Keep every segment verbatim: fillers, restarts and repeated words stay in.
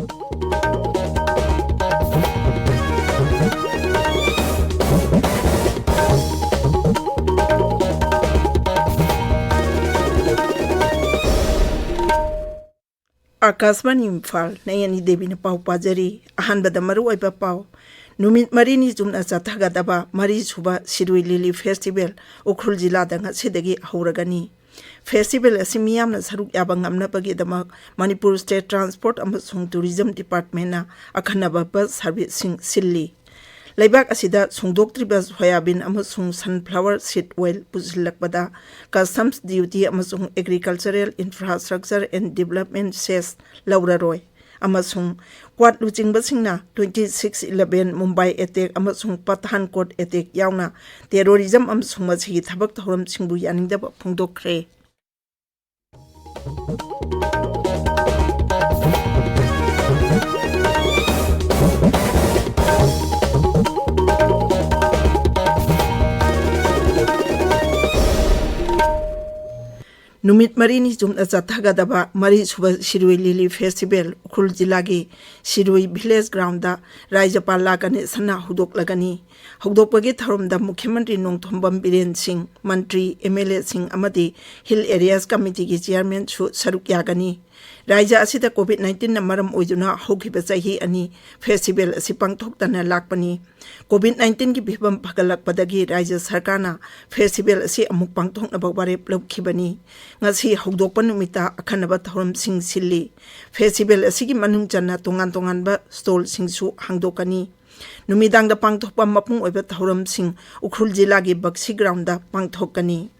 ꯑꯥꯀꯥꯁꯕꯥꯅꯤ ꯏꯝꯐꯥꯜ, ꯅꯌꯅꯤ ꯗꯦꯕꯤꯅ ꯄꯥꯎ ꯄꯥꯖꯔꯤ꯫ ꯑꯍꯥꯟꯕꯗ ꯃꯔꯨꯑꯣꯏꯕ ꯄꯥꯎ꯫ ꯅꯨꯃꯤꯠ ꯃꯔꯤꯅꯤ ꯆꯨꯞꯅ ꯆꯠꯊꯒꯗꯕ ꯃꯔꯤꯁꯨꯕ ꯁꯤꯔꯨꯏ ꯂꯤꯂꯤ ꯐꯦꯁꯇꯤꯚꯦꯜ ꯎꯈ꯭ꯔꯨꯜ ꯖꯤꯂꯥꯗ ꯉꯁꯤꯗꯒꯤ ꯍꯧꯔꯒꯅꯤ꯫ ꯐꯦꯁꯇꯤꯚꯦꯜ ꯑꯁꯤ ꯃꯤꯌꯥꯝꯅ ꯁꯔꯨꯛ ꯌꯥꯕ ꯉꯝꯅꯕꯒꯤꯗꯃꯛ ꯃꯅꯤꯄꯨꯔ ꯁ꯭ꯇꯦꯠ ꯇ꯭ꯔꯥꯟꯁꯄꯣꯔꯠ ꯑꯃꯁꯨꯡ ꯇꯨꯔꯤꯖꯝ ꯗꯤꯄꯥꯔꯠꯃꯦꯟꯅ ꯑꯈꯟꯅꯕ ꯕꯁ ꯁꯔꯚꯤꯁꯁꯤꯡ ꯁꯤꯜꯂꯤ꯫ ꯂꯩꯕꯥꯛ ꯑꯁꯤꯗ ꯁꯨꯡꯗꯣꯛꯇ꯭ꯔꯤꯕ ꯁꯣꯌꯥꯕꯤꯟ ꯑꯃꯁꯨꯡ ꯁꯟꯐ꯭ꯂꯥꯋꯔ ꯁꯤꯗ ꯑꯣꯏꯜ ꯄꯨꯁꯤꯜꯂꯛꯄꯗ ꯀꯁꯇꯝꯁ ꯗ꯭ꯌꯨꯇꯤ ꯑꯃꯁꯨꯡ ꯑꯦꯒ꯭ꯔꯤꯀꯜꯆꯔꯦꯜ ꯏꯟꯐ꯭ꯔꯥꯁ꯭ꯇ꯭ꯔꯛꯆꯔ ꯑꯦꯟ ꯗꯤꯕꯂꯞꯃꯦꯟ ꯁꯦꯁ ꯂꯧꯔꯔꯣꯏ꯫ ꯑꯃꯁꯨꯡ ꯀ꯭ꯋꯥꯠ ꯂꯨꯆꯤꯡꯕꯁꯤꯡꯅ twenty six eleven Mumbai attack ꯑꯃꯁꯨꯡ ꯄꯊꯥꯟꯀꯣꯠ ꯑꯦꯇꯦꯛ ꯌꯥꯎꯅ ꯇꯦꯔꯣꯔꯤꯖꯝ ꯑꯃꯁꯨꯡ ꯃꯁꯤꯒꯤ ꯊꯕꯛ ꯊꯧꯔꯝꯁꯤꯡꯕꯨ ꯌꯥꯅꯤꯡꯗꯕ ꯐꯣꯡꯗꯣꯛꯈ꯭ꯔꯦ꯫ ꯅꯨꯃꯤꯠ ꯃꯔꯤꯅꯤ ꯆꯨꯞꯅ ꯆꯠꯊꯒꯗꯕ ꯃꯔꯤꯁꯨꯕ ꯁꯤꯔꯨꯏ ꯂꯤꯂꯤ ꯐꯦꯁꯇꯤꯚꯦꯜ ꯎꯈ꯭ꯔꯨꯜ ꯖꯤꯂꯥꯒꯤ ꯁꯤꯔꯨꯏ ꯚꯤꯂꯦꯖ ꯒ꯭ꯔꯥꯎꯟꯗ ꯔꯥꯖ꯭ꯌꯄꯥꯜ ꯂꯥ ꯒꯅꯦꯁꯟꯅ ꯍꯧꯗꯣꯛꯂꯒꯅꯤ꯫ ꯍꯧꯗꯣꯛꯄꯒꯤ ꯊꯧꯔꯝꯗ ꯃꯨꯈ꯭ꯌ ꯃꯟꯇ꯭ꯔꯤ ꯅꯣꯡꯊꯣꯝꯕꯝ ꯕꯤꯔꯦꯟ ꯁꯤꯡ, ꯃꯟꯇ꯭ꯔꯤ, MLA ꯁꯤꯡ ꯑꯃꯗꯤ ꯍꯤꯜ ꯑꯦꯔꯤꯌꯥꯁ ꯀꯃꯤꯇꯤꯒꯤ ꯆꯤꯌꯥꯔꯃꯦꯟꯁꯨ ꯁꯔꯨꯛ ꯌꯥꯒꯅꯤ꯫ ꯔꯥꯖ꯭ꯌ ꯑꯁꯤꯗ COVID nineteen ꯅ ꯃꯔꯝ ꯑꯣꯏꯗꯨꯅ ꯍꯧꯈꯤꯕ ꯆꯍꯤ ꯑꯅꯤ ꯐꯦꯁꯇꯤꯚꯦꯜ ꯑꯁꯤ ꯄꯥꯡꯊꯣꯛꯇꯅ ꯂꯥꯛꯄꯅꯤ꯫ COVID nineteen ꯒꯤ ꯐꯤꯕꯝ ꯐꯒꯠꯂꯛꯄꯗꯒꯤ ꯔꯥꯖ꯭ꯌ ꯁꯔꯀꯥꯔꯅ ꯐꯦꯁꯇꯤꯚꯦꯜ ꯑꯁꯤ ꯑꯃꯨꯛ ꯄꯥꯡꯊꯣꯛꯅꯕ ꯋꯥꯔꯦꯞ ꯂꯧꯈꯤꯕꯅꯤ꯫ ꯉꯁꯤ ꯍꯧꯗꯣꯛꯄ ꯅꯨꯃꯤꯠꯇ ꯑꯈꯟꯅꯕ ꯊꯧꯔꯝꯁꯤꯡ ꯁꯤꯜꯂꯤ꯫ ꯐꯦꯁꯇꯤꯚꯦꯜ ꯑꯁꯤꯒꯤ ꯃꯅꯨꯡ ꯆꯟꯅ ꯇꯣꯉꯥꯟ ꯇꯣꯉꯥꯟꯕ ꯁ꯭ꯇꯣꯜꯁꯤꯡꯁꯨ ꯍꯥꯡꯗꯣꯛꯀꯅꯤ꯫ ꯅꯨꯃꯤꯗꯥꯡꯗ ꯄꯥꯡꯊꯣꯛꯄ ꯃꯄꯨꯡ ꯑꯣꯏꯕ ꯊꯧꯔꯝꯁꯤꯡ ꯎꯈ꯭ꯔꯨꯜ ꯖꯤꯂꯥꯒꯤ ꯕꯛꯁꯤ ꯒ꯭ꯔꯥꯎꯟꯗ ꯄꯥꯡꯊꯣꯛꯀꯅꯤ꯫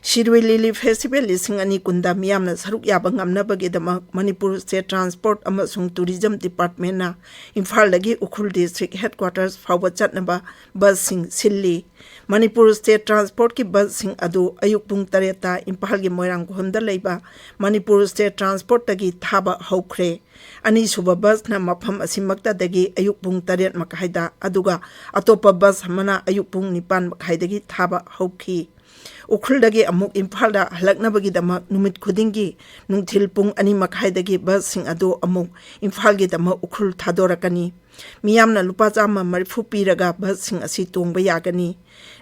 ꯁꯤꯔꯨꯏ ꯂꯤꯂꯤ ꯐꯦꯁꯇꯤꯚꯦꯜ ꯂꯤꯁꯤꯡ ꯑꯅꯤ ꯀꯨꯟꯗ ꯃꯤꯌꯥꯝꯅ ꯁꯔꯨꯛ ꯌꯥꯕ ꯉꯝꯅꯕꯒꯤꯗꯃꯛ ꯃꯅꯤꯄꯨꯔ ꯁ꯭ꯇꯦꯠ ꯇ꯭ꯔꯥꯟꯁꯄꯣꯔꯠ ꯑꯃꯁꯨꯡ ꯇꯨꯔꯤꯖꯝ ꯗꯤꯄꯥꯔꯠꯃꯦꯟꯅ ꯏꯝꯐꯥꯜꯗꯒꯤ ꯎꯈ꯭ꯔꯨꯜ ꯗꯤꯁꯇ꯭ꯔꯤꯛ ꯍꯦꯗꯀ꯭ꯋꯥꯇꯔꯁ ꯐꯥꯎꯕ ꯆꯠꯅꯕ ꯕꯁꯁꯤꯡ ꯁꯤꯜꯂꯤ꯫ ꯃꯅꯤꯄꯨꯔ ꯁ꯭ꯇꯦꯠ ꯇ꯭ꯔꯥꯟꯁꯄꯣꯔꯠꯀꯤ ꯕꯁꯁꯤꯡ ꯑꯗꯨ ꯑꯌꯨꯛ ꯄꯨꯡ ꯇꯔꯦꯠꯇ ꯏꯝꯐꯥꯜꯒꯤ ꯃꯣꯏꯔꯥꯡꯈꯣꯝꯗ ꯂꯩꯕ ꯃꯅꯤꯄꯨꯔ ꯁ꯭ꯇꯦꯠ ꯇ꯭ꯔꯥꯟꯁꯄꯣꯔꯠꯇꯒꯤ ꯊꯥꯕ ꯍꯧꯈ꯭ꯔꯦ꯫ ꯑꯅꯤꯁꯨꯕ ꯕꯁꯅ ꯃꯐꯝ ꯑꯁꯤꯃꯛꯇꯗꯒꯤ ꯑꯌꯨꯛ ꯄꯨꯡ ꯇꯔꯦꯠ ꯃꯈꯥꯏꯗ, ꯑꯗꯨꯒ ꯑꯇꯣꯞꯄ ꯕꯁ ꯑꯃꯅ ꯑꯌꯨꯛ ꯄꯨꯡ ꯅꯤꯄꯥꯟ ꯃꯈꯥꯏꯗꯒꯤ ꯊꯥꯕ ꯍꯧꯈꯤ꯫ ꯎꯈ꯭ꯔꯨꯜꯗꯒꯤ ꯑꯃꯨꯛ ꯏꯝꯐꯥꯜꯗ ꯍꯜꯂꯛꯅꯕꯒꯤꯗꯃꯛ ꯅꯨꯃꯤꯠ ꯈꯨꯗꯤꯡꯒꯤ ꯅꯨꯡꯊꯤꯜ ꯄꯨꯡ ꯑꯅꯤ ꯃꯈꯥꯏꯗꯒꯤ ꯕꯁꯁꯤꯡ ꯑꯗꯨ ꯑꯃꯨꯛ ꯏꯝꯐꯥꯜꯒꯤꯗꯃꯛ ꯎꯈ꯭ꯔꯨꯜ ꯊꯥꯗꯣꯔꯛꯀꯅꯤ꯫ ꯃꯤꯌꯥꯝꯅ ꯂꯨꯄꯥ ꯆꯥꯝꯃ ꯃꯔꯤꯐꯨ ꯄꯤꯔꯒ ꯕꯁꯁꯤꯡ ꯑꯁꯤ ꯇꯣꯡꯕ ꯌꯥꯒꯅꯤ꯫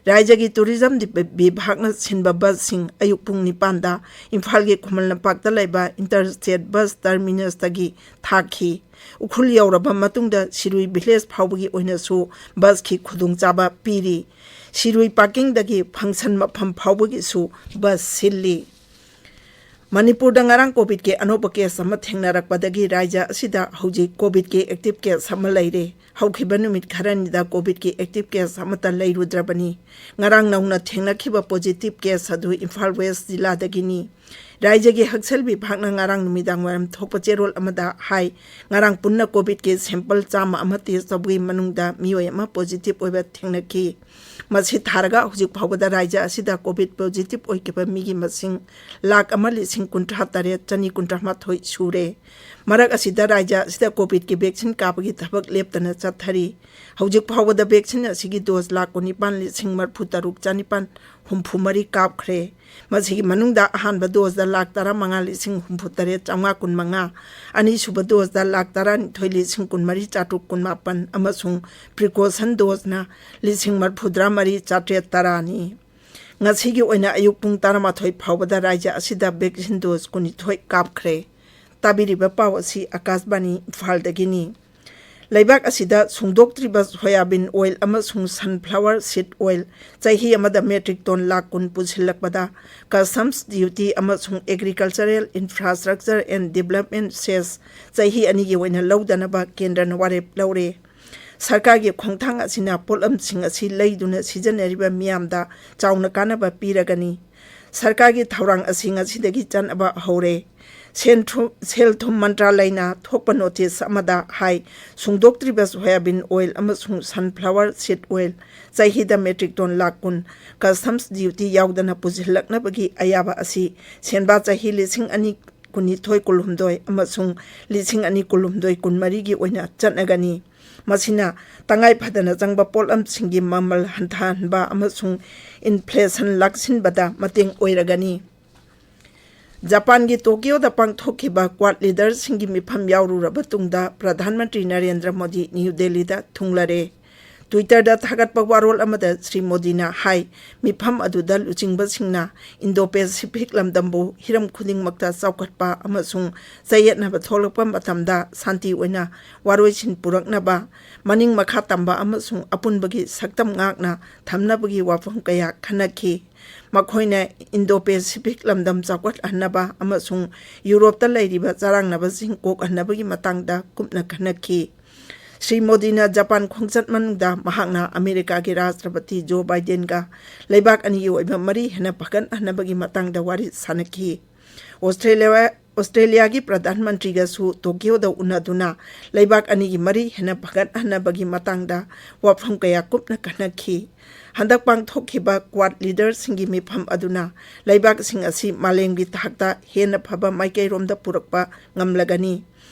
ꯔꯥꯏꯖ꯭ꯌꯒꯤ ꯇꯨꯔꯤꯖꯝ ꯗꯤ-, ꯕꯤꯚꯥꯒꯅ ꯁꯤꯟꯕ ꯕꯁꯁꯤꯡ ꯑꯌꯨꯛ ꯄꯨꯡ ꯅꯤꯄꯥꯟꯗ ꯏꯝꯐꯥꯜꯒꯤ ꯈꯨꯃꯟ ꯂꯝꯄꯥꯛꯇ ꯂꯩꯕ ꯏꯟꯇꯔ ꯁ꯭ꯇꯦꯠ ꯕꯁ ꯇꯔꯃꯤꯅꯁꯇꯒꯤ ꯊꯥꯈꯤ꯫ ꯎꯈ꯭ꯔꯨꯜ ꯌꯧꯔꯕ ꯃꯇꯨꯡꯗ ꯁꯤꯔꯨꯏ ꯚꯤꯂꯦꯖ ꯐꯥꯎꯕꯒꯤ ꯑꯣꯏꯅꯁꯨ ꯕꯁꯀꯤ ꯈꯨꯗꯣꯡꯆꯥꯕ ꯄꯤꯔꯤ꯫ ꯁꯤꯔꯨꯏ ꯄꯥꯔꯀꯤꯡꯗꯒꯤ ꯐꯪꯁꯟ ꯃꯐꯝ ꯐꯥꯎꯕꯒꯤꯁꯨ ꯕꯁ ꯁꯤꯜꯂꯤ꯫ ꯃꯅꯤꯄꯨꯔꯗ ꯉꯔꯥꯡ ꯀꯣꯚꯤꯗꯀꯤ ꯑꯅꯧꯕ ꯀꯦꯁ ꯑꯃ ꯊꯦꯡꯅꯔꯛꯄꯗꯒꯤ ꯔꯥꯏꯖ꯭ꯌ ꯑꯁꯤꯗ ꯍꯧꯖꯤꯛ ꯀꯣꯚꯤꯗꯀꯤ ꯑꯦꯛꯇꯤꯚ ꯀꯦꯁ ꯑꯃ ꯂꯩꯔꯦ꯫ ꯍꯧꯈꯤꯕ ꯅꯨꯃꯤꯠ ꯈꯔꯅꯤꯗ ꯀꯣꯚꯤꯗꯀꯤ ꯑꯦꯛꯇꯤꯚ ꯀꯦꯁ ꯑꯃꯠꯇ ꯂꯩꯔꯨꯗ꯭ꯔꯕꯅꯤ꯫ ꯉꯔꯥꯡ ꯅꯧꯅ ꯊꯦꯡꯅꯈꯤꯕ ꯄꯣꯖꯤꯇꯤꯚ ꯀꯦꯁ ꯑꯗꯨ ꯏꯝꯐꯥꯜ ꯋꯦꯁ ꯖꯤꯂꯥꯗꯒꯤꯅꯤ꯫ ꯔꯥꯏꯖ꯭ꯌꯒꯤ ꯍꯛꯁꯦꯜ ꯕꯤꯚꯥꯒꯅ ꯉꯔꯥꯡ ꯅꯨꯃꯤꯗꯥꯡ ꯋꯥꯏꯔꯝ ꯊꯣꯛꯄ ꯆꯦꯔꯣꯜ ꯑꯃꯗ ꯍꯥꯏ, ꯉꯔꯥꯡ ꯄꯨꯟꯅ ꯀꯣꯚꯤꯗꯀꯤ ꯁꯦꯝꯄꯜ ꯆꯥꯝꯃ ꯑꯃ ꯇꯦꯁ ꯇꯧꯕꯒꯤ ꯃꯅꯨꯡꯗ ꯃꯤꯑꯣꯏ ꯑꯃ ꯄꯣꯖꯤꯇꯤꯚ ꯑꯣꯏꯕ ꯊꯦꯡꯅꯈꯤ꯫ ꯃꯁꯤ ꯊꯥꯔꯒ ꯍꯧꯖꯤꯛ ꯐꯥꯎꯕꯗ ꯔꯥꯏꯖ꯭ꯌ ꯑꯁꯤꯗ ꯀꯣꯚꯤꯗ ꯄꯣꯖꯤꯇꯤꯚ ꯑꯣꯏꯈꯤꯕ ꯃꯤꯒꯤ ꯃꯁꯤꯡ ꯂꯥꯈ ꯑꯃ ꯂꯤꯁꯤꯡ ꯀꯨꯟꯊ꯭ꯔꯥ ꯇꯔꯦꯠ ꯆꯅꯤ ꯀꯨꯟꯊ꯭ꯔꯥ ꯃꯥꯊꯣꯏ ꯁꯨꯔꯦ꯫ ꯃꯔꯛ ꯑꯁꯤꯗ ꯔꯥꯏꯖ꯭ꯌ ꯑꯁꯤꯗ ꯀꯣꯚꯤꯗꯀꯤ ꯚꯦꯛꯁꯤꯟ ꯀꯥꯞꯄꯒꯤ ꯊꯕꯛ ꯂꯦꯞꯇꯅ ꯆꯠꯊꯔꯤ꯫ ꯍꯧꯖꯤꯛ ꯐꯥꯎꯕꯗ ꯚꯦꯛꯁꯤꯟ ꯑꯁꯤꯒꯤ ꯗꯣꯁ ꯂꯥꯈ ꯀꯨꯟꯅꯤꯄꯥꯟ ꯂꯤꯁꯤꯡ ꯃꯔꯤꯐꯨ ꯇꯔꯨꯛ ꯆꯅꯤꯄꯥꯟ ꯍꯨꯝꯐꯨ ꯃꯔꯤ ꯀꯥꯞꯈ꯭ꯔꯦ꯫ ꯃꯁꯤꯒꯤ ꯃꯅꯨꯡꯗ ꯑꯍꯥꯟꯕ ꯗꯣꯁꯇ ꯂꯥꯈ ꯇꯔꯥꯃꯉꯥ ꯂꯤꯁꯤꯡ ꯍꯨꯝꯐꯨ ꯇꯔꯦꯠ ꯆꯥꯝꯃꯉꯥ ꯀꯨꯟ ꯃꯉꯥ, ꯑꯅꯤꯁꯨꯕ ꯗꯣꯁꯇ ꯂꯥꯈ ꯇꯔꯥꯅꯤꯊꯣꯏ ꯂꯤꯁꯤꯡ ꯀꯨꯟꯃꯔꯤ ꯆꯥꯇ꯭ꯔꯨꯛ ꯀꯨꯟꯃꯥꯄꯟ ꯑꯃꯁꯨꯡ ꯄ꯭ꯔꯤꯀꯣꯁꯟ ꯗꯣꯁꯅ ꯂꯤꯁꯤꯡ ꯃꯔꯤꯐꯨꯇꯔꯥ ꯃꯔꯤ ꯆꯥꯇ꯭ꯔꯦꯠ ꯇꯔꯥꯅꯤ꯫ ꯉꯁꯤꯒꯤ ꯑꯣꯏꯅ ꯑꯌꯨꯛ ꯄꯨꯡ ꯇꯔꯥꯃꯥꯊꯣꯏ ꯐꯥꯎꯕꯗ ꯔꯥꯏꯖ꯭ꯌ ꯑꯁꯤꯗ ꯚꯦꯛꯁꯤꯟ ꯗꯣꯁ ꯀꯨꯟꯅꯤꯊꯣꯏ ꯀꯥꯞꯈ꯭ꯔꯦ꯫ ꯇꯥꯕꯤꯔꯤꯕ ꯄꯥꯎ ꯑꯁꯤ ꯑꯥꯀꯥꯁꯕꯥꯅꯤ ꯏꯝꯐꯥꯜꯗꯒꯤꯅꯤ꯫ ꯂꯩꯕꯥꯛ ꯑꯁꯤꯗ ꯁꯨꯡꯗꯣꯛꯇ꯭ꯔꯤꯕ ꯁꯣꯌꯥꯕꯤꯟ ꯑꯣꯏꯜ ꯑꯃꯁꯨꯡ ꯁꯟꯐ꯭ꯂꯥꯋꯔ ꯁꯤꯗ ꯑꯣꯏꯜ ꯆꯍꯤ ꯑꯃꯗ ꯃꯦꯇ꯭ꯔꯤꯛ ꯇꯣꯟ ꯂꯥꯈ ꯀꯨꯟ ꯄꯨꯁꯤꯜꯂꯛꯄꯗ Customs Duty ꯑꯃꯁꯨꯡ Agricultural Infrastructure and Development Cess ꯆꯍꯤ ꯑꯅꯤꯒꯤ ꯑꯣꯏꯅ ꯂꯧꯗꯅꯕ ꯀꯦꯟꯗ꯭ꯔꯅ ꯋꯥꯔꯦꯞ ꯂꯧꯔꯦ꯫ ꯁꯔꯀꯥꯔꯒꯤ ꯈꯣꯡꯊꯥꯡ ꯑꯁꯤꯅ ꯄꯣꯠꯂꯝꯁꯤꯡ ꯑꯁꯤ ꯂꯩꯗꯨꯅ ꯁꯤꯖꯤꯟꯅꯔꯤꯕ ꯃꯤꯌꯥꯝꯗ ꯆꯥꯎꯅ ꯀꯥꯟꯅꯕ ꯄꯤꯔꯒꯅꯤ꯫ ꯁꯔꯀꯥꯔꯒꯤ ꯊꯧꯔꯥꯡ ꯑꯁꯤ ꯉꯁꯤꯗꯒꯤ ꯆꯠꯅꯕ ꯍꯧꯔꯦ꯫ ꯁꯦꯟ ꯊꯨ-, ꯁꯦꯜ ꯊꯨꯝ ꯃꯟꯇ꯭ꯔꯥꯂꯌꯅ ꯊꯣꯛꯄ ꯅꯣꯇꯤꯁ ꯑꯃꯗ ꯍꯥꯏ, ꯁꯨꯡꯗꯣꯛꯇ꯭ꯔꯤꯕ ꯁꯣꯌꯥꯕꯤꯟ ꯑꯣꯏꯜ ꯑꯃꯁꯨꯡ ꯁꯟꯐ꯭ꯂꯥꯋꯔ ꯁꯤꯗ ꯑꯣꯏꯜ ꯆꯍꯤꯗ ꯃꯦꯇ꯭ꯔꯤꯛ ꯇꯣꯟ ꯂꯥꯈ ꯀꯨꯟ Customs Duty ꯌꯥꯎꯗꯅ ꯄꯨꯁꯤꯜꯂꯛꯅꯕꯒꯤ ꯑꯌꯥꯕ ꯑꯁꯤ ꯁꯦꯟꯕꯥ ꯆꯍꯤ ꯂꯤꯁꯤꯡ ꯑꯅꯤ ꯀꯨꯟꯅꯤꯊꯣꯏ ꯀꯨꯟꯍꯨꯝꯗꯣꯏ ꯑꯃꯁꯨꯡ ꯂꯤꯁꯤꯡ ꯑꯅꯤ ꯀꯨꯟꯍꯨꯝꯗꯣꯏ ꯀꯨꯟꯃꯔꯤꯒꯤ ꯑꯣꯏꯅ ꯆꯠꯅꯒꯅꯤ꯫ ꯃꯁꯤꯅ ꯇꯉꯥꯏ ꯐꯗꯅ ꯆꯪꯕ ꯄꯣꯠꯂꯝꯁꯤꯡꯒꯤ ꯃꯃꯜ ꯍꯟꯊꯍꯟꯕ ꯑꯃꯁꯨꯡ ꯏꯟꯐ꯭ꯂꯦꯁꯟ ꯂꯥꯛꯁꯤꯟꯕꯗ ꯃꯇꯦꯡ ꯑꯣꯏꯔꯒꯅꯤ꯫ ꯖꯄꯥꯟꯒꯤ ꯇꯣꯀꯤꯌꯣꯗ ꯄꯥꯡꯊꯣꯛꯈꯤꯕ ꯀ꯭ꯋꯥꯗ ꯂꯤꯗꯔꯁꯤꯡꯒꯤ ꯃꯤꯐꯝ ꯌꯥꯎꯔꯨꯔꯕ ꯇꯨꯡꯗ ꯄ꯭ꯔꯙꯥꯟ ꯃꯟꯇ꯭ꯔꯤ ꯅꯔꯦꯟꯗ꯭ꯔ ꯃꯣꯗꯤ ꯅ꯭ꯌꯨ ꯗꯦꯜꯂꯤꯗ ꯊꯨꯡꯂꯔꯦ꯫ ꯇ꯭ꯋꯤꯇꯔꯗ ꯊꯥꯒꯠꯄ ꯋꯥꯔꯣꯜ ꯑꯃꯗ ꯁ꯭ꯔꯤ ꯃꯣꯗꯤꯅ ꯍꯥꯏ, ꯃꯤꯐꯝ ꯑꯗꯨꯗ ꯂꯨꯆꯤꯡꯕꯁꯤꯡꯅ ꯏꯟꯗꯣ ꯄꯦꯁꯤꯐꯤꯛ ꯂꯝꯗꯝꯕꯨ ꯍꯤꯔꯝ ꯈꯨꯗꯤꯡꯃꯛꯇ ꯆꯥꯎꯈꯠꯄ ꯑꯃꯁꯨꯡ ꯆꯌꯦꯠꯅꯕ ꯊꯣꯛꯂꯛꯄ ꯃꯇꯝꯗ ꯁꯥꯟꯇꯤ ꯑꯣꯏꯅ ꯋꯥꯔꯣꯏꯁꯤꯟ ꯄꯨꯔꯛꯅꯕ, ꯃꯅꯤꯡ ꯃꯈꯥ ꯇꯝꯕ ꯑꯃꯁꯨꯡ ꯑꯄꯨꯟꯕꯒꯤ ꯁꯛꯇꯝ ꯉꯥꯛꯅ ꯊꯝꯅꯕꯒꯤ ꯋꯥꯐꯝ ꯀꯌꯥ ꯈꯟꯅꯈꯤ꯫ ꯃꯈꯣꯏꯅ ꯏꯟꯗꯣ ꯄꯦꯁꯤꯐꯤꯛ ꯂꯝꯗꯝ ꯆꯥꯎꯈꯠꯍꯟꯅꯕ ꯑꯃꯁꯨꯡ ꯌꯨꯔꯣꯞꯇ ꯂꯩꯔꯤꯕ ꯆꯔꯥꯡꯅꯕꯁꯤꯡ ꯀꯣꯛꯍꯟꯅꯕꯒꯤ ꯃꯇꯥꯡꯗ ꯀꯨꯞꯅ ꯈꯟꯅꯈꯤ꯫ ꯁ꯭ꯔꯤ ꯃꯣꯗꯤꯅ ꯖꯄꯥꯟ ꯈꯣꯡꯆꯠ ꯃꯅꯨꯡꯗ ꯃꯍꯥꯛꯅ ꯑꯃꯦꯔꯤꯀꯥꯒꯤ ꯔꯥꯁꯇ꯭ꯔꯄꯇꯤ ꯖꯣ ꯕꯥꯏꯗꯦꯟꯒ ꯂꯩꯕꯥꯛ ꯑꯅꯤꯒꯤ ꯑꯣꯏꯕ ꯃꯔꯤ ꯍꯦꯟꯅ ꯐꯒꯠꯍꯟꯅꯕꯒꯤ ꯃꯇꯥꯡꯗ ꯋꯥꯔꯤ ꯁꯥꯅꯈꯤ꯫ ꯑꯣꯁꯇ꯭ꯔꯦꯂꯤꯌꯥ, ꯑꯣꯁꯇ꯭ꯔꯦꯂꯤꯌꯥꯒꯤ ꯄ꯭ꯔꯙꯥꯟ ꯃꯟꯇ꯭ꯔꯤꯒꯁꯨ ꯇꯣꯀꯤꯌꯣꯗ ꯎꯅꯗꯨꯅ ꯂꯩꯕꯥꯛ ꯑꯅꯤꯒꯤ ꯃꯔꯤ ꯍꯦꯟꯅ ꯐꯒꯠꯍꯟꯅꯕꯒꯤ ꯃꯇꯥꯡꯗ ꯋꯥꯐꯝ ꯀꯌꯥ ꯀꯨꯞꯅ ꯈꯟꯅꯈꯤ꯫ ꯍꯟꯗꯛ ꯄꯥꯡꯊꯣꯛꯈꯤꯕ ꯀ꯭ꯋꯥꯗ ꯂꯤꯗꯔꯁꯤꯡꯒꯤ ꯃꯤꯐꯝ ꯑꯗꯨꯅ ꯂꯩꯕꯥꯛꯁꯤꯡ ꯑꯁꯤ ꯃꯥꯂꯦꯝꯒꯤ ꯊꯥꯛꯇ ꯍꯦꯟꯅ ꯐꯕ ꯃꯥꯏꯀꯩꯔꯣꯝꯗ ꯄꯨꯔꯛꯄ ꯉꯝꯂꯒꯅꯤ꯫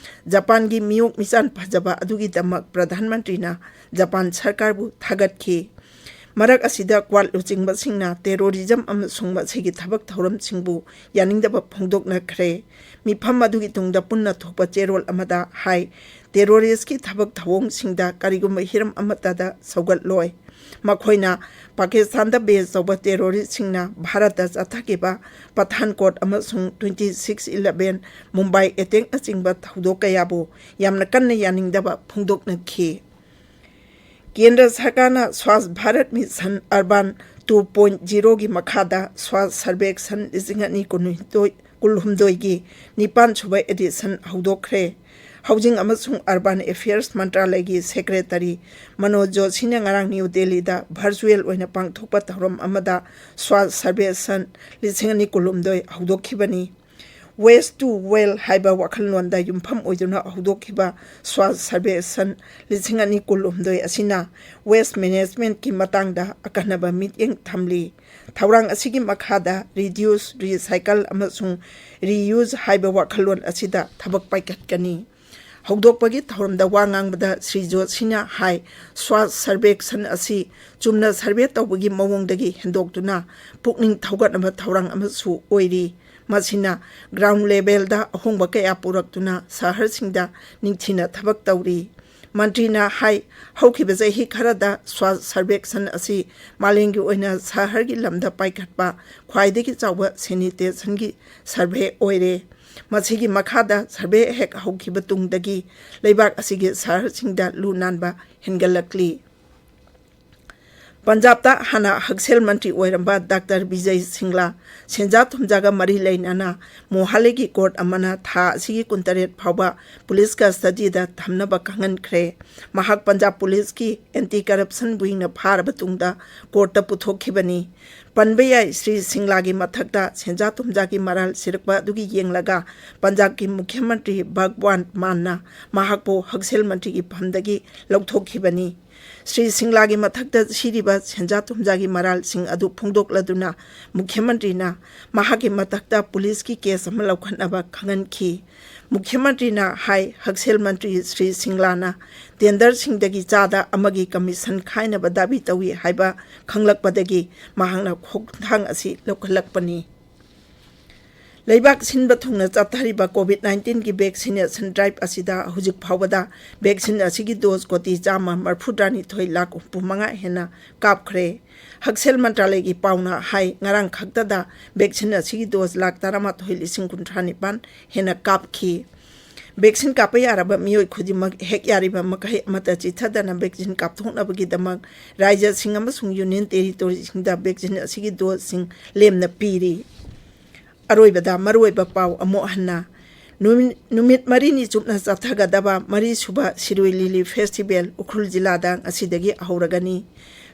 ꯖꯄꯥꯟꯒꯤ ꯃꯤꯑꯣꯛ ꯃꯤꯆꯥꯟ ꯐꯖꯕ ꯑꯗꯨꯒꯤꯗꯃꯛ ꯄ꯭ꯔꯙꯥꯟ ꯃꯟꯇ꯭ꯔꯤꯅ ꯖꯄꯥꯟ ꯁꯔꯀꯥꯔꯕꯨ ꯊꯥꯒꯠꯈꯤ꯫ ꯃꯔꯛ ꯑꯁꯤꯗ ꯀ꯭ꯋꯥꯗ ꯂꯨꯆꯤꯡꯕꯁꯤꯡꯅ ꯇꯦꯔꯣꯔꯤꯖꯝ ꯑꯃꯁꯨꯡ ꯃꯁꯤꯒꯤ ꯊꯕꯛ ꯊꯧꯔꯝꯁꯤꯡꯕꯨ ꯌꯥꯅꯤꯡꯗꯕ ꯐꯣꯡꯗꯣꯛꯅꯈ꯭ꯔꯦ꯫ ꯃꯤꯐꯝ ꯑꯗꯨꯒꯤ ꯇꯨꯡꯗ ꯄꯨꯟꯅ ꯊꯣꯛꯄ ꯆꯦꯔꯣꯜ ꯑꯃꯗ ꯍꯥꯏ, ꯇꯦꯔꯣꯔꯤꯁ꯭ꯠꯀꯤ ꯊꯕꯛ ꯊꯧꯑꯣꯡꯁꯤꯡꯗ ꯀꯔꯤꯒꯨꯝꯕ ꯍꯤꯔꯝ ꯑꯃꯠꯇꯗ ꯁꯧꯒꯠꯂꯣꯏ꯫ ꯃꯈꯣꯏꯅ ꯄꯥꯀꯤꯁꯇꯥꯟꯗ ꯕꯦꯖ ꯇꯧꯕ ꯇꯦꯔꯣꯔꯤꯁ꯭ꯠꯁꯤꯡꯅ ꯚꯥꯔꯠꯇ ꯆꯠꯊꯈꯤꯕ ꯄꯊꯥꯟꯀꯣꯠ ꯑꯃꯁꯨꯡ twenty six eleven ꯃꯨꯝꯕꯥꯏ ꯑꯦꯇꯦꯛꯅꯆꯤꯡꯕ ꯊꯧꯗꯣꯛ ꯀꯌꯥꯕꯨ ꯌꯥꯝꯅ ꯀꯟꯅ ꯌꯥꯅꯤꯡꯗꯕ ꯐꯣꯡꯗꯣꯛꯅꯈꯤ꯫ ꯀꯦꯟꯗ꯭ꯔ ꯁꯔꯀꯥꯔꯅ Swachh Bharat mission urban two point zero ꯒꯤ ꯃꯈꯥꯗ ꯁ꯭ꯋꯥꯁ ꯁꯔꯚꯦꯛꯁꯟ ꯂꯤꯁꯤꯡ ꯑꯅꯤ ꯀꯨꯟꯍꯨꯝꯗꯣꯏ, ꯀꯨꯟꯍꯨꯝꯗꯣꯏꯒꯤ ꯅꯤꯄꯥꯟ ꯁꯨꯕ ꯑꯦꯗꯤꯁꯟ ꯍꯧꯗꯣꯛꯈ꯭ꯔꯦ꯫ ꯍꯥꯎꯖꯤꯡ ꯑꯃꯁꯨꯡ ꯑꯔꯕꯥꯟ ꯑꯦꯐꯤꯌꯔꯁ ꯃꯟꯇ꯭ꯔꯥꯂꯌꯒꯤ ꯁꯦꯀ꯭ꯔꯦꯇꯔꯤ ꯃꯅꯣꯖ ꯖꯣꯁꯤꯅ ꯉꯔꯥꯡ ꯅ꯭ꯌꯨ ꯗꯦꯜꯂꯤꯗ ꯚꯔꯆꯨꯑꯦꯜ ꯑꯣꯏꯅ ꯄꯥꯡꯊꯣꯛꯄ ꯊꯧꯔꯝ ꯑꯃꯗ ꯁ꯭ꯋꯥꯁ ꯁꯔꯚꯦꯛꯁꯟ ꯂꯤꯁꯤꯡ ꯑꯅꯤ ꯀꯨꯟꯍꯨꯝꯗꯣꯏ ꯍꯧꯗꯣꯛꯈꯤꯕꯅꯤ꯫ Waste to Wealth ꯍꯥꯏꯕ ꯋꯥꯈꯜꯂꯣꯟꯗ ꯌꯨꯝꯐꯝ ꯑꯣꯏꯗꯨꯅ ꯍꯧꯗꯣꯛꯈꯤꯕ ꯁ꯭ꯋꯥꯁ ꯁꯔꯚꯦꯛꯁꯟ ꯂꯤꯁꯤꯡ ꯑꯅꯤ ꯀꯨꯟꯍꯨꯝꯗꯣꯏ ꯑꯁꯤꯅ waste management ꯀꯤ ꯃꯇꯥꯡꯗ ꯑꯀꯟꯅꯕ ꯃꯤꯠꯌꯦꯡ ꯊꯝꯂꯤ꯫ ꯊꯧꯔꯥꯡ ꯑꯁꯤꯒꯤ ꯃꯈꯥꯗ reduce, recycle ꯑꯃꯁꯨꯡ reuse ꯍꯥꯏꯕ ꯋꯥꯈꯜꯂꯣꯟ ꯑꯁꯤꯗ ꯊꯕꯛ ꯄꯥꯏꯈꯠꯀꯅꯤ꯫ ꯍꯧꯗꯣꯛꯄꯒꯤ ꯊꯧꯔꯝꯗ ꯋꯥ ꯉꯥꯡꯕꯗ ꯁ꯭ꯔꯤ ꯖꯣꯁꯤꯅ ꯍꯥꯏ, ꯁ꯭ꯋꯥꯁ ꯁꯔꯚꯦꯛꯁꯟ ꯑꯁꯤ ꯆꯨꯝꯅ ꯁꯔꯚꯦ ꯇꯧꯕꯒꯤ ꯃꯑꯣꯡꯗꯒꯤ ꯍꯦꯟꯗꯣꯛꯇꯨꯅ ꯄꯨꯛꯅꯤꯡ ꯊꯧꯒꯠꯅꯕ ꯊꯧꯔꯥꯡ ꯑꯃꯁꯨ ꯑꯣꯏꯔꯤ꯫ ꯃꯁꯤꯅ ground levelꯗ ꯑꯍꯣꯡꯕ ꯀꯌꯥ ꯄꯨꯔꯛꯇꯨꯅ ꯁꯍꯔꯁꯤꯡꯗ ꯅꯤꯡꯊꯤꯅ ꯊꯕꯛ ꯇꯧꯔꯤ꯫ ꯃꯟꯇ꯭ꯔꯤꯅ ꯍꯥꯏ, ꯍꯧꯈꯤꯕ ꯆꯍꯤ ꯈꯔꯗ ꯁ꯭ꯋꯥꯁ ꯁꯔꯚꯦꯛꯁꯟ ꯑꯁꯤ ꯃꯥꯂꯦꯝꯒꯤ ꯑꯣꯏꯅ ꯁꯍꯔꯒꯤ ꯂꯝꯗ ꯄꯥꯏꯈꯠꯄ ꯈ꯭ꯋꯥꯏꯗꯒꯤ ꯆꯥꯎꯕ ꯁꯦꯅꯤꯇꯦꯁꯟꯒꯤ ꯁꯔꯚꯦ ꯑꯣꯏꯔꯦ꯫ ꯃꯁꯤꯒꯤ ꯃꯈꯥꯗ ꯁꯔꯚꯦ ꯍꯦꯛ ꯍꯧꯈꯤꯕ ꯇꯨꯡꯗꯒꯤ ꯂꯩꯕꯥꯛ ꯑꯁꯤꯒꯤ ꯁꯍꯔꯁꯤꯡꯗ ꯂꯨ ꯅꯥꯟꯕ ꯍꯦꯟꯒꯠꯂꯛꯂꯤ꯫ ꯄꯟꯖꯥꯕꯇ ꯍꯥꯟꯅ ꯍꯛꯁꯦꯜ ꯃꯟꯇ꯭ꯔꯤ ꯑꯣꯏꯔꯝꯕ ꯗꯥꯛꯇꯔ ꯕꯤꯖꯌ ꯁꯤꯡꯂꯥ ꯁꯦꯟꯖꯥ ꯊꯨꯝꯖꯥꯒ ꯃꯔꯤ ꯂꯩꯅꯅ ꯃꯣꯍꯥꯂꯤꯒꯤ ꯀꯣꯔꯠ ꯑꯃꯅ ꯊꯥ ꯑꯁꯤꯒꯤ ꯀꯨꯟꯇꯔꯦꯠ ꯐꯥꯎꯕ ꯄꯨꯂꯤꯁ ꯀꯁꯇꯗꯤꯗ ꯊꯝꯅꯕ ꯈꯪꯍꯟꯈ꯭ꯔꯦ꯫ ꯃꯍꯥꯛ ꯄꯟꯖꯥꯕ ꯄꯨꯂꯤꯁꯀꯤ anti corruption wingꯅ ꯐꯥꯔꯕ ꯇꯨꯡꯗ ꯀꯣꯔꯠꯇ ꯄꯨꯊꯣꯛꯈꯤꯕꯅꯤ꯫ ꯄꯟꯕ ꯌꯥꯏ, ꯁ꯭ꯔꯤ ꯁꯤꯡꯂꯥꯒꯤ ꯃꯊꯛꯇ ꯁꯦꯟꯖꯥ ꯊꯨꯝꯖꯥꯒꯤ ꯃꯔꯥꯜ ꯁꯤꯔꯛꯄ ꯑꯗꯨꯒꯤ ꯌꯦꯡꯂꯒ ꯄꯟꯖꯥꯕꯀꯤ ꯃꯨꯈ꯭ꯌ ꯃꯟꯇ꯭ꯔꯤ ꯚꯒꯋꯥꯟ ꯃꯥꯟꯅ ꯃꯍꯥꯛꯄꯨ ꯍꯛꯁꯦꯜ ꯃꯟꯇ꯭ꯔꯤꯒꯤ ꯐꯝꯗꯒꯤ ꯂꯧꯊꯣꯛꯈꯤꯕꯅꯤ꯫ ꯁ꯭ꯔꯤ ꯁꯤꯡꯂꯥꯒꯤ ꯃꯊꯛꯇ ꯁꯤꯔꯤꯕ ꯁꯦꯟꯖꯥ ꯊꯨꯝꯖꯥꯒꯤ ꯃꯔꯥꯜꯁꯤꯡ ꯑꯗꯨ ꯐꯣꯡꯗꯣꯛꯂꯗꯨꯅ ꯃꯨꯈ꯭ꯌ ꯃꯟꯇ꯭ꯔꯤꯅ ꯃꯍꯥꯛꯀꯤ ꯃꯊꯛꯇ ꯄꯨꯂꯤꯁꯀꯤ ꯀꯦꯁ ꯑꯃ ꯂꯧꯈꯠꯅꯕ ꯈꯪꯍꯟꯈꯤ꯫ ꯃꯨꯈ꯭ꯌ ꯃꯟꯇ꯭ꯔꯤꯅ ꯍꯥꯏ, ꯍꯛꯁꯦꯜ ꯃꯟꯇ꯭ꯔꯤ ꯁ꯭ꯔꯤ ꯁꯤꯡꯂꯥꯅ ꯇꯦꯟꯗꯔꯁꯤꯡꯗꯒꯤ ꯆꯥꯗ ꯑꯃꯒꯤ ꯀꯃꯤꯁꯟ ꯈꯥꯏꯅꯕ ꯗꯥꯕꯤ ꯇꯧꯏ ꯍꯥꯏꯕ ꯈꯪꯂꯛꯄꯗꯒꯤ ꯃꯍꯥꯛꯅ ꯈꯣꯡꯊꯥꯡ ꯑꯁꯤ ꯂꯧꯈꯠꯂꯛꯄꯅꯤ꯫ ꯂꯩꯕꯥꯛ ꯁꯤꯟꯕ ꯊꯨꯡꯅ ꯆꯠꯊꯔꯤꯕ ꯀꯣꯚꯤꯗ ꯅꯥꯏꯟꯇꯤꯟꯒꯤ ꯚꯦꯛꯁꯤꯅꯦꯁꯟ ꯗ꯭ꯔꯥꯏꯚ ꯑꯁꯤꯗ ꯍꯧꯖꯤꯛ ꯐꯥꯎꯕꯗ ꯚꯦꯛꯁꯤꯟ ꯑꯁꯤꯒꯤ ꯗꯣꯁ ꯀꯣꯇꯤ ꯆꯥꯝꯃ ꯃꯔꯤꯐꯨꯇꯔꯥꯅꯤꯊꯣꯏ ꯂꯥꯈ ꯍꯨꯝꯐꯨ ꯃꯉꯥ ꯍꯦꯟꯅ ꯀꯥꯞꯈ꯭ꯔꯦ꯫ ꯍꯛꯁꯦꯜ ꯃꯟꯇ꯭ꯔꯥꯂꯌꯒꯤ ꯄꯥꯎꯅ ꯍꯥꯏ, ꯉꯔꯥꯡ ꯈꯛꯇꯗ ꯚꯦꯛꯁꯤꯟ ꯑꯁꯤꯒꯤ ꯗꯣꯁ ꯂꯥꯈ ꯇꯔꯥꯃꯥꯊꯣꯏ ꯂꯤꯁꯤꯡ ꯀꯨꯟꯊ꯭ꯔꯥ ꯅꯤꯄꯥꯟ ꯍꯦꯟꯅ ꯀꯥꯞꯈꯤ꯫ ꯚꯦꯛꯁꯤꯟ ꯀꯥꯞꯄ ꯌꯥꯔꯕ ꯃꯤꯑꯣꯏ ꯈꯨꯗꯤꯡꯃꯛ ꯍꯦꯛ ꯌꯥꯔꯤꯕ ꯃꯈꯩ ꯑꯃꯠꯇ ꯆꯤꯠꯊꯗꯅ ꯚꯦꯛꯁꯤꯟ ꯀꯥꯞꯊꯣꯛꯅꯕꯒꯤꯗꯃꯛ ꯔꯥꯖ꯭ꯌꯁꯤꯡ ꯑꯃꯁꯨꯡ ꯌꯨꯅꯤꯌꯟ ꯇꯦꯔꯤꯇꯣꯔꯤꯁꯤꯡꯗ ꯚꯦꯛꯁꯤꯟ ꯑꯁꯤꯒꯤ ꯗꯣꯁꯁꯤꯡ ꯂꯦꯝꯅ ꯄꯤꯔꯤ꯫ ꯑꯔꯣꯏꯕꯗ ꯃꯔꯨꯑꯣꯏꯕ ꯄꯥꯎ ꯑꯃꯨꯛ ꯍꯟꯅ, ꯅꯨꯃꯤꯠ, ꯅꯨꯃꯤꯠ ꯃꯔꯤꯅꯤ ꯆꯨꯞꯅ ꯆꯠꯊꯒꯗꯕ ꯃꯔꯤꯁꯨꯕ ꯁꯤꯔꯣꯏ ꯂꯤꯂꯤ ꯐꯦꯁꯇꯤꯚꯦꯜ ꯎꯈ꯭ꯔꯨꯜ ꯖꯤꯂꯥꯗ ꯉꯁꯤꯗꯒꯤ ꯍꯧꯔꯒꯅꯤ꯫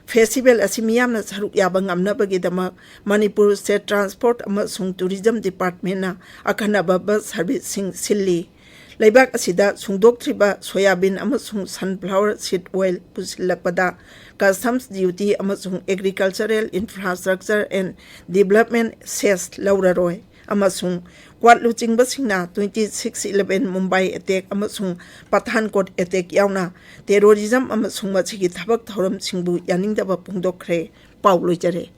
ꯐꯦꯁꯇꯤꯚꯦꯜ ꯑꯁꯤ ꯃꯤꯌꯥꯝꯅ ꯁꯔꯨꯛ ꯌꯥꯕ ꯉꯝꯅꯕꯒꯤꯗꯃꯛ ꯃꯅꯤꯄꯨꯔ ꯁ꯭ꯇꯦꯠ ꯇ꯭ꯔꯥꯟꯁꯄꯣꯔꯠ ꯑꯃꯁꯨꯡ ꯇꯨꯔꯤꯖꯝ ꯗꯤꯄꯥꯔꯠꯃꯦꯟꯅ ꯑꯈꯟꯅꯕ ꯕꯁ ꯁꯔꯚꯤꯁꯁꯤꯡ ꯁꯤꯜꯂꯤ꯫ ꯂꯩꯕꯥꯛ ꯑꯁꯤꯗ ꯁꯨꯡꯗꯣꯛꯇ꯭ꯔꯤꯕ soyabean ꯑꯃꯁꯨꯡ sunflower seed oil ꯄꯨꯁꯤꯜꯂꯛꯄꯗ customs duty ꯑꯃꯁꯨꯡ agricultural infrastructure and development cess ꯂꯧꯔꯔꯣꯏ ꯑꯃꯁꯨꯡ Quad ꯂꯨꯆꯤꯡꯕꯁꯤꯡꯅ twenty six eleven Mumbai attack ꯑꯃꯁꯨꯡ Pathankot attack ꯌꯥꯎꯅ terrorism ꯑꯃꯁꯨꯡ ꯃꯁꯤꯒꯤ ꯊꯕꯛ ꯊꯧꯔꯝꯁꯤꯡꯕꯨ ꯌꯥꯅꯤꯡꯗꯕ ꯐꯣꯡꯗꯣꯛꯈ꯭ꯔꯦ꯫ ꯄꯥꯎ ꯂꯣꯏꯖꯔꯦ꯫